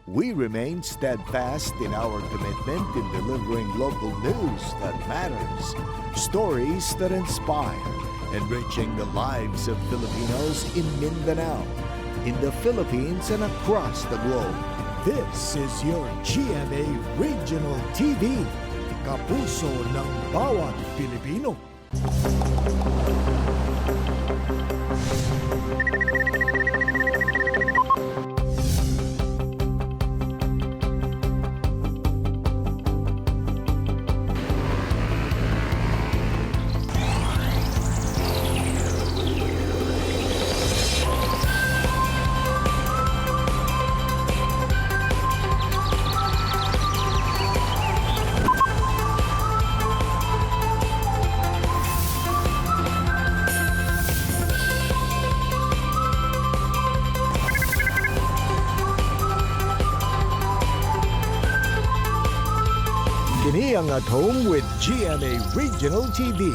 We remain steadfast in our commitment in delivering local news that matters, stories that inspire, enriching the lives of Filipinos in Mindanao, in the Philippines, and across the globe. This is your GMA Regional TV, kapuso ng bawat Pilipino. Kini ang At Home with GMA Regional TV.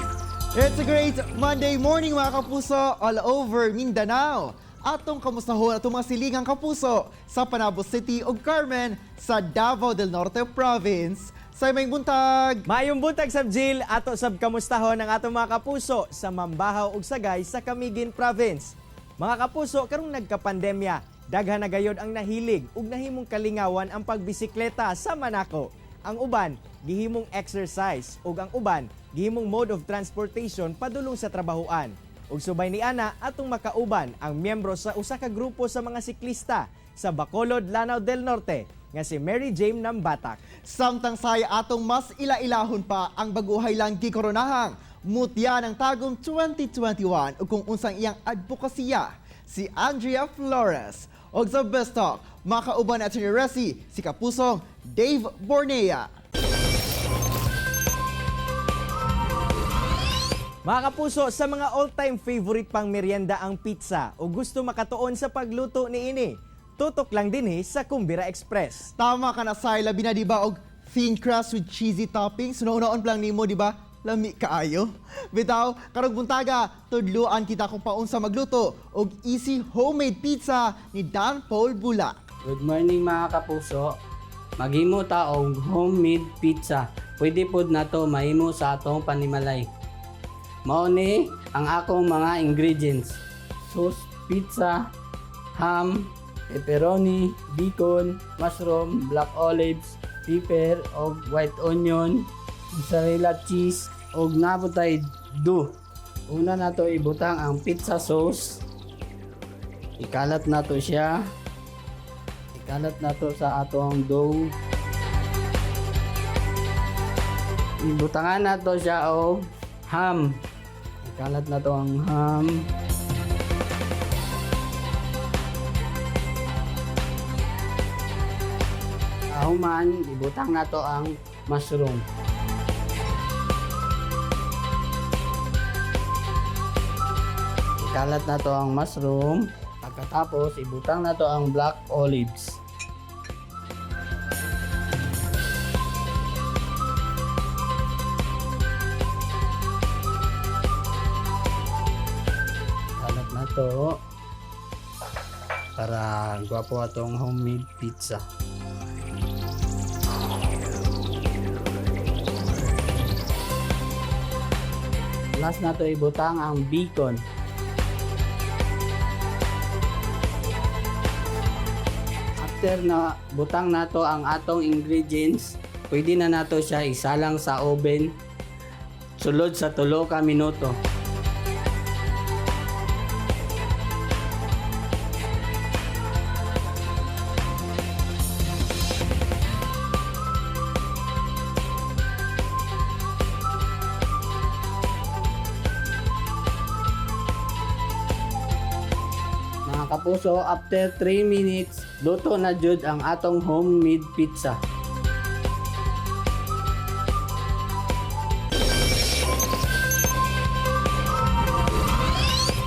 It's a great Monday morning, mga kapuso, all over Mindanao. Atong kamustahon atong mga silingang kapuso sa Panabo City ug Carmen sa Davao del Norte Province. Sa may buntag! Maayong buntag sab, Jill, ato sab kamustahon ang atong mga kapuso sa Mambahaw ug Sagay sa Camiguin Province. Mga kapuso, karong nagkapandemya, daghan na gayod ang nahilig ug nahimong kalingawan ang pagbisikleta sa Manako. Ang uban gihimong exercise ug ang uban gihimong mode of transportation padulong sa trabahuan. Ug subay ni ana, atong makauban ang miyembro sa usa ka grupo sa mga siklista sa Bacolod, Lanao del Norte nga si Mary Jane Nambatak. Samtang say atong mas ila-ilahon pa ang baguhay lang gikoronahang Mutya ng Tagum 2021 ug kung unsang iyang advokasya, si Andrea Flores. Og sa Best Talk, makauban ni Atty. Resi, si kapusong Dave Bornea. Mga kapuso, sa mga all-time favorite pang merienda ang pizza o gusto makatuon sa pagluto niini, tutok lang dinhi sa Kumbira Express. Tama ka na, Sai, labi na, di ba, og thin crust with cheesy toppings. Sunaon lang nimo, di ba? Lami kaayo. Bitaw, karong buntaga, tudluan kita kung paunsa magluto og easy homemade pizza ni Dan Paul Bula. Good morning, mga kapuso. Maghimo ta og homemade pizza. Pwede pod nato mahimo sa atong panimalay. Mao ni ang akong mga ingredients: sauce pizza, ham, pepperoni, bacon, mushroom, black olives, pepper, og white onion, mozzarella cheese, og nabutay dough. Una nato ibutang ang pizza sauce. Ikalat nato siya. Ikalat nato sa atong dough. Ibutangan nato siya og ham. Ikalat nato ang ham. Human, ibutang nato ang mushroom. Ikalat nato ang mushroom. Pagkatapos, ibutang nato ang black olives. Kalat na to para gwapo atong homemade pizza. Last na to, ibutang ang bacon. After na butang nato ang atong ingredients, pwede na nato siya isalang sa oven sulod sa 3 ka minuto. Mga kapuso, after 3 minutes, luto na jud ang atong homemade pizza.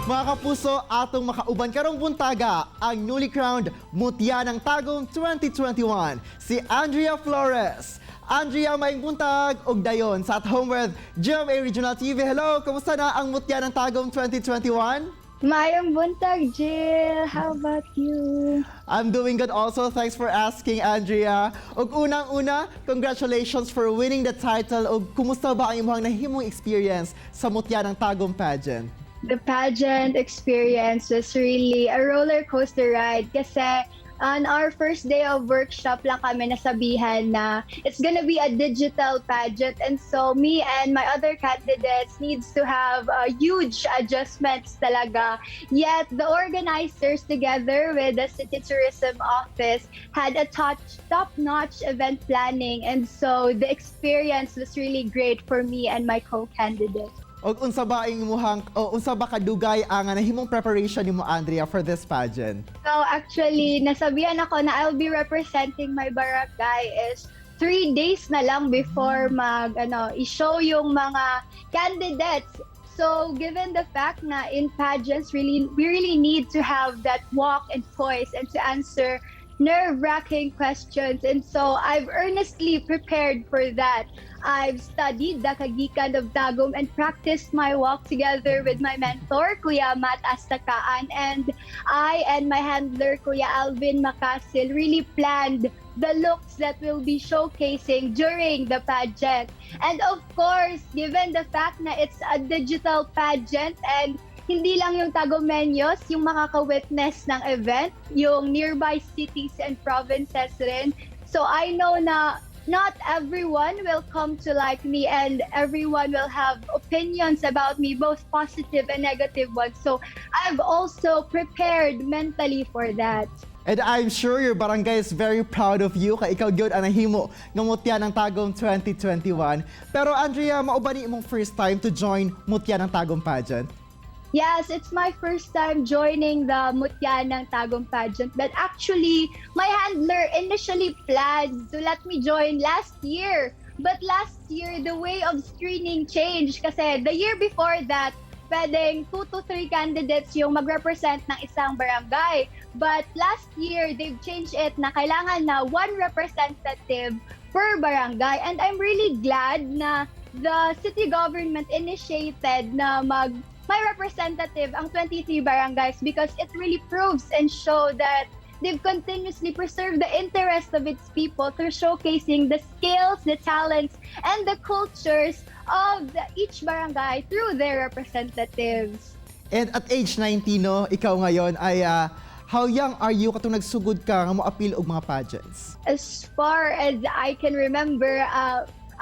Mga kapuso, atong makauban karong buntaga ang newly crowned Mutya ng Tagum 2021, si Andrea Flores. Andrea, maayong buntag og dayon sa At Home with GMA Regional TV. Hello, kamusta na ang Mutya ng Tagum 2021? Maayong buntag, Jill. How about you? I'm doing good also. Thanks for asking, Andrea. Ug unang-una, congratulations for winning the title. Ug kumusta ba ang imong nahimong experience sa Mutya ng Tagum pageant? The pageant experience was really a roller coaster ride kasi on our first day of workshop lang kami nasabihan na it's gonna be a digital pageant, and so me and my other candidates needs to have huge adjustments talaga. Yet the organizers, together with the City Tourism Office, had a top-notch event planning, and so the experience was really great for me and my co-candidate. Ug unsa ba ang imuhang o unsa ba kadugay ang nahimong preparation nimo, Andrea, for this pageant? So actually, nasabihan ako na I'll be representing my barangay is 3 days na lang before mag ano i-show yung mga candidates. So given the fact na in pageants, really we really need to have that walk and poise and to answer nerve-wracking questions. And so I've earnestly prepared for that. I've studied the Kagikan of Tagum and practiced my walk together with my mentor, Kuya Matt Astakaan. And I and my handler, Kuya Alvin Macasil, really planned the looks that we'll be showcasing during the pageant. And of course, given the fact na it's a digital pageant and hindi lang yung Tagumenyos yung makaka-witness ng event, yung nearby cities and provinces rin. So I know na not everyone will come to like me and everyone will have opinions about me, both positive and negative ones. So I've also prepared mentally for that. And I'm sure your barangay is very proud of you kay ikaw gyud ang nahimo nga Mutya ng Tagum 2021. Pero Andrea, mao ba ni imong first time to join Mutya ng Tagum pageant? Yes, it's my first time joining the Mutya ng Tagum pageant. But actually, my handler initially planned to let me join last year. But last year, the way of screening changed kasi the year before that, pwedeng 2 to 3 candidates yung mag-represent ng isang barangay. But last year, they've changed it na kailangan na one representative per barangay. And I'm really glad na the city government initiated na mag may representative ang 23 barangays because it really proves and show that they've continuously preserved the interest of its people through showcasing the skills, the talents, and the cultures of each barangay through their representatives. And at age 19, no, ikaw ngayon ay how young are you katong nagsugod ka nga mo-apil og mga pageants? As far as I can remember,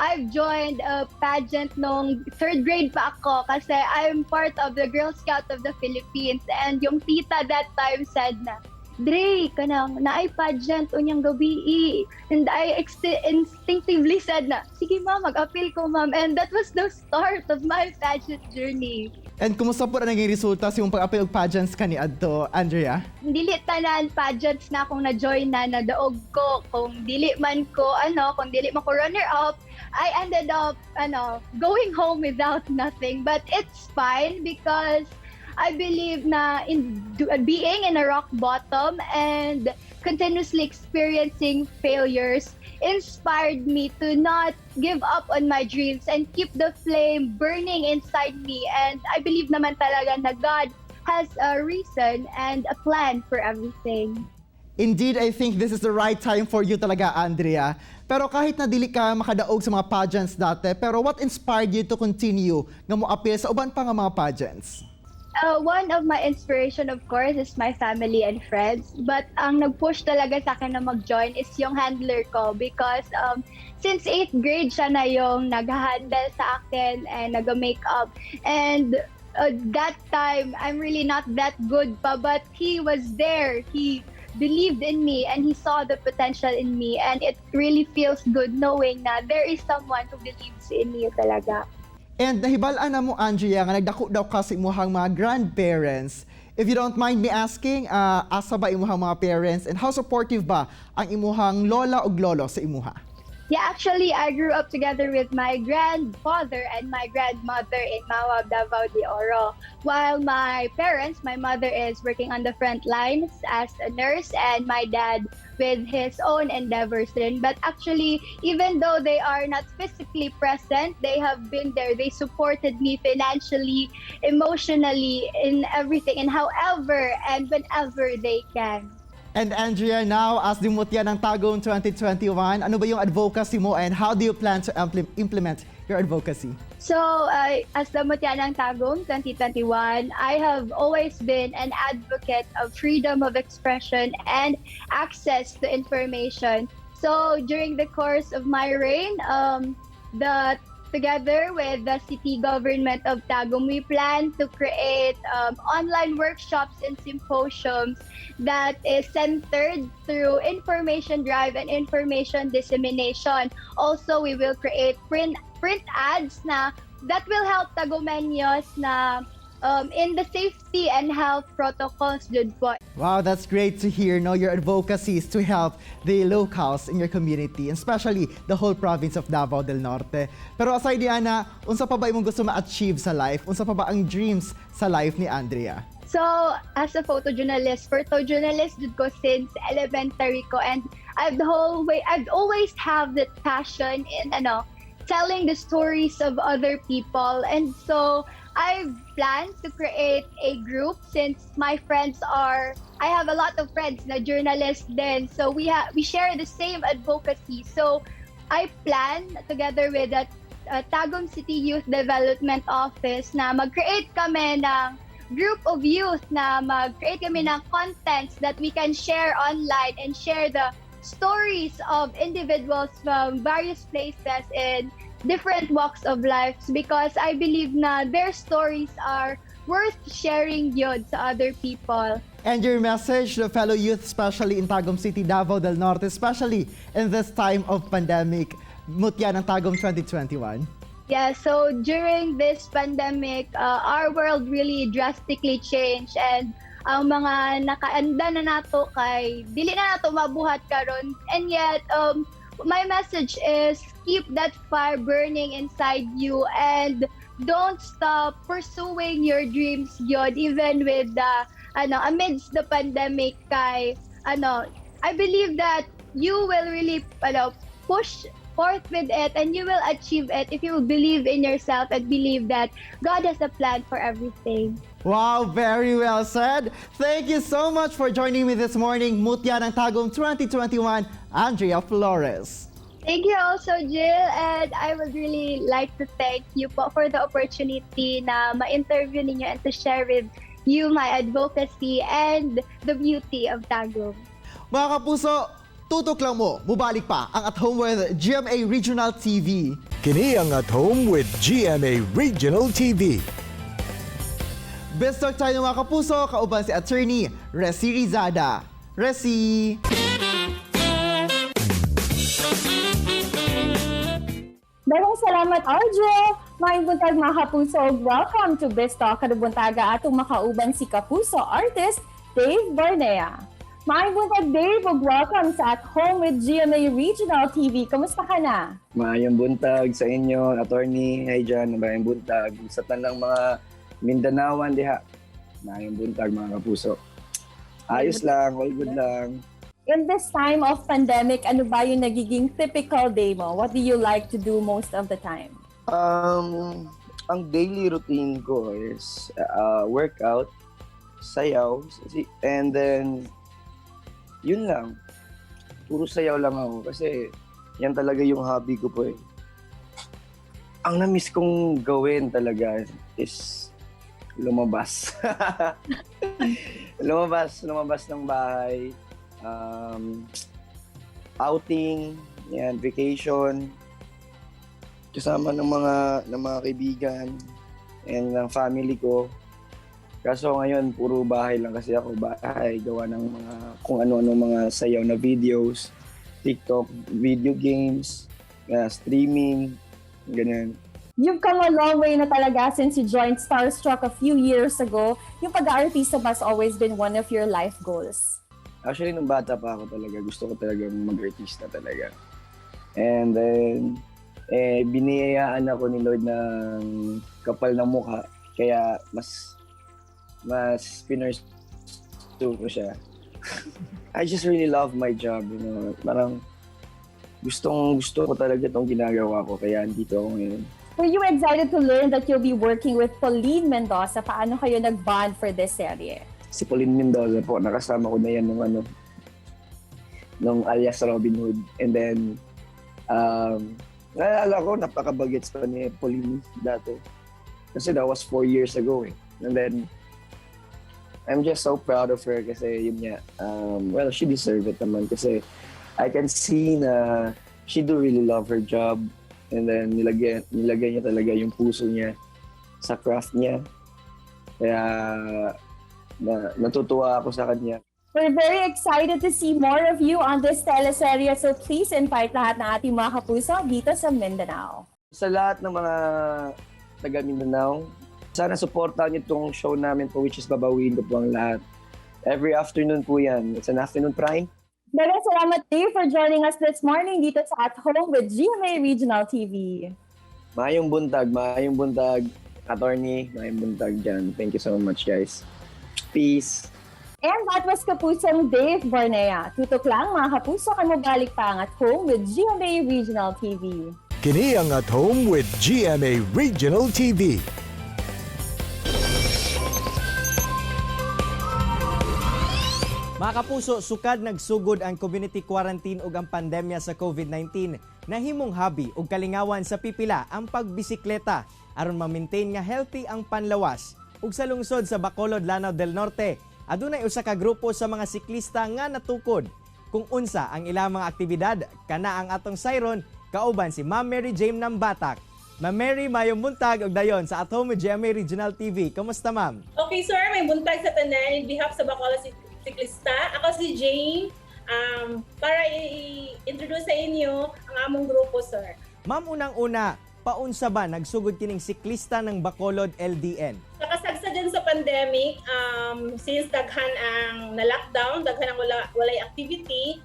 I've joined a pageant nung third grade pa ako kasi I'm part of the Girl Scout of the Philippines, and yung tita that time said na, "Dre, kanang naay pageant unyang gabii." And I instinctively said na, "Sige ma'am, mag-apil ko, ma'am." And that was the start of my pageant journey. And kumusta po na naging resulta sa imong pag-apil og pageants kaniadto, Andrea? Dili tanan pageants na akong na-join na nadaog ko. Kung dili man ko runner up, I ended up ano going home without nothing. But it's fine because I believe na in being in a rock bottom and continuously experiencing failures inspired me to not give up on my dreams and keep the flame burning inside me. And I believe naman talaga na God has a reason and a plan for everything. Indeed, I think this is the right time for you talaga, Andrea. Pero kahit na dili ka makadaog sa mga pageants dati, pero what inspired you to continue nga mo-apil sa uban pa nga mga pageants? One of my inspiration, of course, is my family and friends. But ang nag-push talaga sa akin na mag-join is yung handler ko because since 8th grade, siya na yung nag-handle sa akin and nag-makeup. And that time, I'm really not that good pa, but he was there. He believed in me and he saw the potential in me, and it really feels good knowing na there is someone who believes in you talaga. And nahibal-an na mo, Andrea, nga nagdako daw ka sa imuhang mga grandparents. If you don't mind me asking, asa ba imuhang mga parents and how supportive ba ang imuhang lola ug lolo sa imuha? Yeah, actually, I grew up together with my grandfather and my grandmother in Mawab, Davao de Oro. While my parents, my mother is working on the front lines as a nurse and my dad with his own endeavors din. But actually, even though they are not physically present, they have been there. They supported me financially, emotionally, in everything, and however and whenever they can. And Andrea, now as the Mutya ng Tagum 2021, ano ba yung advocacy mo and how do you plan to implement your advocacy? So, as the Mutya ng Tagum 2021, I have always been an advocate of freedom of expression and access to information. So, during the course of my reign, the together with the city government of Tagum, we plan to create online workshops and symposiums that is centered through information drive and information dissemination. Also, we will create print ads na that will help Tagumeños na in the safety and health protocols jud po. Wow, that's great to hear. No, your advocacy is to help the locals in your community, and especially the whole province of Davao del Norte. Pero aside ni Ana, unsa pa ba imong gusto ma-achieve sa life? Unsa pa ba ang dreams sa life ni Andrea? So, as a photojournalist jud ko since elementary ko and I've always have that passion in ano telling the stories of other people, and so I've planned to create a group since my friends are I have a lot of friends na journalists din, so we share the same advocacy. So I plan together with the Tagum City Youth Development Office na mag-create kami ng group of youth na mag-create kami ng contents that we can share online and share the stories of individuals from various places in different walks of life, because I believe na their stories are worth sharing yun sa other people. And your message to fellow youth, especially in Tagum City, Davao del Norte, especially in this time of pandemic, Mutya ng Tagum 2021? Yeah, so during this pandemic, our world really drastically changed and ang mga nakaanda na nato kay dili na nato mabuhat karon. And yet, my message is keep that fire burning inside you and don't stop pursuing your dreams yun, even with the ano amidst the pandemic, kay ano I believe that you will really ano push forth with it and you will achieve it if you will believe in yourself and believe that God has a plan for everything. Wow, very well said. Thank you so much for joining me this morning, Mutya ng Tagum 2021, Andrea Flores. Thank you also, Jill. And I would really like to thank you po for the opportunity na ma-interview ninyo and to share with you my advocacy and the beauty of Tagum. Mga kapuso, tutok lang mo, mubalik pa ang At Home with GMA Regional TV. Kini ang At Home with GMA Regional TV. Best talk tayo, mga kapuso, kauban si Attorney Resi Rizada. Resi! Daghang salamat, RJ! Maayong buntag, mga kapuso. Welcome to Biz Talk. Karong buntaga atong makauban si kapuso artist Dave Bornea. Maayong buntag, Dave, ug welcome sa At Home with GMA Regional TV. Kamusta ka na? Maayong buntag sa inyo, Attorney. Hi dyan, maayong buntag. Sa tanang mga Mindanawan diha. Maayong buntag, mga kapuso. Ayos lang, all good lang. In this time of pandemic, ano ba yung nagiging typical day mo? What do you like to do most of the time? Ang daily routine ko is workout, sayaw, and then yun lang. Puro sayaw lang ako kasi yan talaga yung hobby ko po eh. Ang na-miss kong gawin talaga is lumabas. Lumabas ng bahay, outing, yan, vacation, kasama ng mga kaibigan and ng family ko. Kaso ngayon, puro bahay lang kasi ako, bahay, gawa ng mga kung ano-ano mga sayaw na videos, TikTok, video games, streaming, ganyan. You've come a long way na talaga since you joined Starstruck a few years ago. Yung pag-aartista ba has always been one of your life goals? Actually, nung bata pa ako talaga, gusto ko talaga mag-artista talaga. And then, eh, biniyayaan ako ni Lord ng kapal ng mukha. Kaya mas pinursue ko siya. I just really love my job. Parang gustong gusto ko talaga itong ginagawa ko, kaya andito ako ngayon. Were you excited to learn that you'll be working with Pauline Mendoza? Paano kayo nag-bond for this serye? Si Pauline Mendoza po, nakasama ko na yan nung Alias Robin Hood. And then, naalala ko, napakabagets pa ni Pauline dati. Kasi that was 4 years ago eh. And then, I'm just so proud of her kasi yun nga, well, she deserved it naman kasi I can see na she do really love her job. And then, nilagay niya talaga yung puso niya sa craft niya. Kaya, natutuwa ako sa kanya. We're very excited to see more of you on this teleserye. So please invite lahat ng ating mga kapuso dito sa Mindanao. Sa lahat ng mga taga Mindanao, sana supportahan niyo itong show namin po, which is Babawiin Ko Po Ang Lahat. Every afternoon po yan. It's an afternoon prime. Daghang salamat, Dave, for joining us this morning dito sa At Home with GMA Regional TV. Maayong buntag, attorney, maayong buntag dyan. Thank you so much, guys. Peace. And that was Kapusong Dave Bornea. Tutok lang, mga kapuso, kay mobalik pa ang At Home with GMA Regional TV. Kini ang At Home with GMA Regional TV. Mga kapuso, sukad nagsugod ang community quarantine ug ang pandemya sa COVID-19. Nahimong hobby ug kalingawan sa pipila ang pagbisikleta aron ma-maintain nga healthy ang panlawas. Ug sa lungsod sa Bacolod, Lanao del Norte, adunay usa ka grupo sa mga siklista nga natukod. Kung unsa ang ilang mga aktibidad, kana ang atong sayron kauban si Ma'am Mary Jane Nambatak. Ma'am Mary, mayong buntag ug dayon sa At Home with GMA Regional TV. Kamusta, ma'am? Okay, sir, maayong buntag sa tanan in behalf sa Bacolod Siklista. Ako si Jane. Para i-introduce sa inyo ang among grupo, sir. Ma'am, unang-una, paunsa ba nagsugod kining siklista ng Bacolod LDN? Sa kasagsagan sa pandemic, since daghan ang na-lockdown, daghan ang walay activity,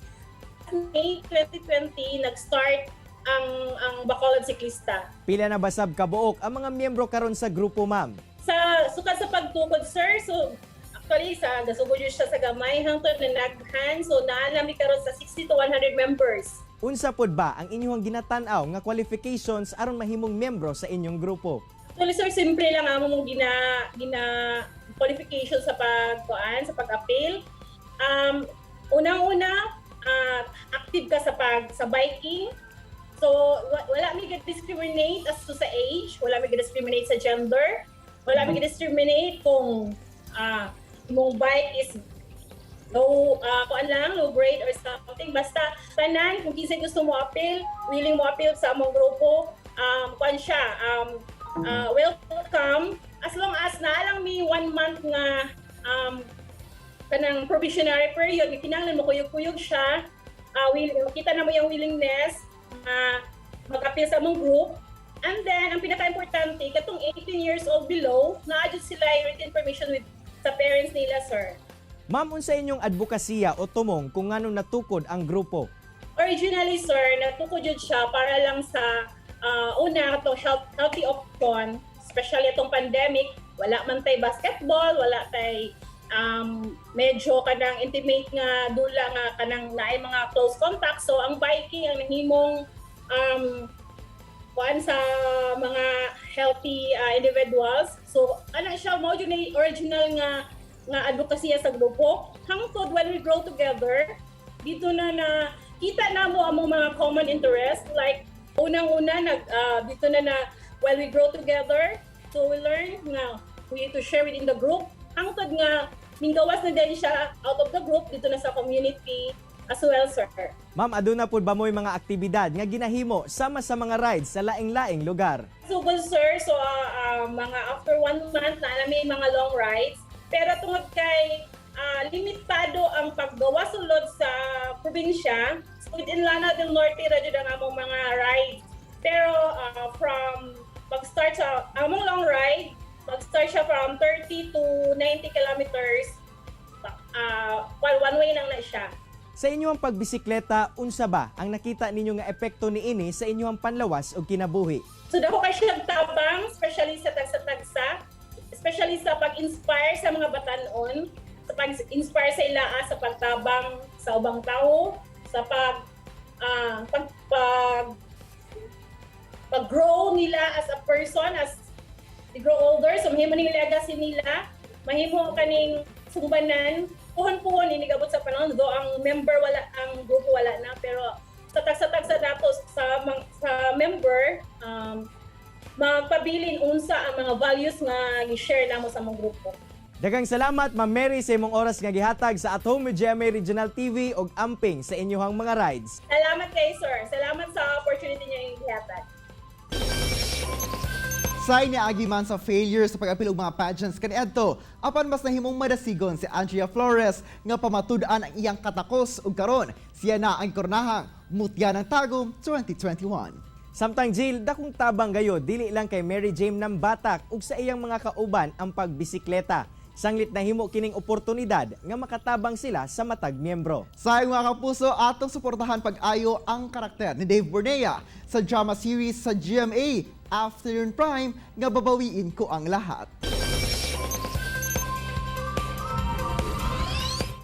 May 2020, nag-start ang Bacolod Siklista. Pila na basab kabuok ang mga miyembro karon sa grupo, ma'am? Sa sukad sa pagtukod, sir, so actually sa gasugod yun siya sa gamay hangtod na naghan, so naa na mi karon sa 60 to 100 members. Unsa pod ba ang inyong ginatan-aw nga qualifications aron mahimong miyembro sa inyong grupo? Actually, sir, simple lang amo mong gina qualification sa pagkuan, sa pag-appeal. Unang-una, active ka sa biking. So wala mi discriminate as to sa age, wala mi discriminate sa gender, wala mi discriminate kung imong bike is low kuan lang, low grade or something. Basta tanan, kung kinsay gusto mo appeal, willing mo appeal sa among grupo, kuan siya, welcome, as long as naa lang mi one month nga kanang probationary period, kinahanglan mo kuyog-kuyog siya, makita na mo yung willingness na mag-appeal sa among group. And then, ang pinaka-importante, katong 18 years old below, naa jud sila written permission with sa parents nila, sir. Ma'am, unsa inyong advokasya o tumong kung nganong natukod ang grupo? Originally, sir, natukod yun siya para lang sa una, to healthy option, especially itong pandemic, wala man tay basketball, wala tay medyo kanang intimate nga dula nga kanang naay mga close contact. So ang biking ang nahimong kuan sa mga healthy individuals. So ana siya, mao jud na original nga advokasya sa grupo. Hangtod when we grow together, dito na na kita na mo among mga common interest, like unang-una nag dito na na while we grow together, so we learn nga we need to share within the group, hangtod nga minggawas na din siya out of the group dito na sa community as well, sir. Ma'am, aduna pod ba mo'y mga aktibidad nga ginahimo sama sa mga rides sa laing-laing lugar? So good, sir, so mga after one month na may mga long rides, pero tungod kay limitado ang paggawa sulod sa probinsya, so within Lanao del Norte ra jud ang among mga rides. Pero from pag-start sa among long ride, mag-start siya from 30 to 90 kilometers, well, one way lang na siya. Sa inyong pagbisikleta, unsa ba ang nakita ninyo nga epekto niini sa inyong panlawas o kinabuhi? So dako kay siyang tabang, especially sa tagsa-tagsa, especially sa pag-inspire sa mga batanon, sa pag-inspire sa ilaa sa pagtabang sa ubang tao, sa pag ah, pag pag pag-grow nila as a person, as they grow older. So mahimo ning legacy nila, mahimo kaning sumbanan, puhon-puhon inigabot sa panahon, though ang member wala, ang grupo wala na, pero sa tagsa-tagsa dato sa member, magpabilin unsa ang mga values nga gi-share namo sa among grupo. Daghang salamat, Ma'am Mary, sa imong oras nga gihatag sa At Home with GMA Regional TV og amping sa inyong mga rides. Salamat kay sir. Salamat sa opportunity niyo yung gihatag. Say niagi man sa failure sa pag-apil og mga pageants kaniadto, apan mas nahimong madasigon si Andrea Flores nga pamatud-an ang iyang katakos ug karon siya na ang koronahang Mutya ng Tagum 2021. Samtang Jill, dakong tabang gayod dili lang kay Mary Jane Nambatak ug sa iyang mga kauban ang pagbisikleta. Sanglit nahimo kining oportunidad nga makatabang sila sa matag miyembro. Sayang, mga kapuso, atong suportahan pag-ayo ang karakter ni Dave Bornea sa drama series sa GMA Afternoon Prime nga Babawiin Ko Ang Lahat.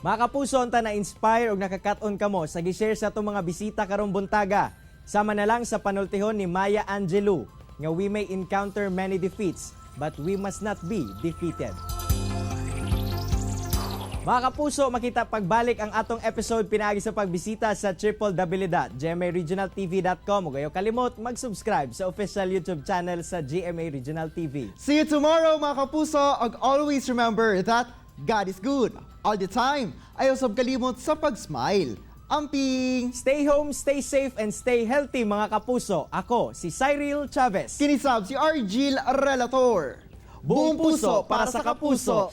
Mga kapuso, unta na-inspire og nakakat-on kamo sa gi-share sa atong mga bisita karong buntaga. Sama na lang sa panultihon ni Maya Angelou nga we may encounter many defeats, but we must not be defeated. Mga kapuso, makita pagbalik ang atong episode pinaagi sa pagbisita sa www.gmaregionaltv.com ug ayaw kalimot mag-subscribe sa official YouTube channel sa GMA Regional TV. See you tomorrow, mga kapuso, ug always remember that God is good all the time. Ayaw sab kalimot sa pag-smile. Amping! Stay home, stay safe, and stay healthy, mga kapuso. Ako, si Cyril Chavez. Kinisab si Argil Relator. Buong puso para sa kapuso.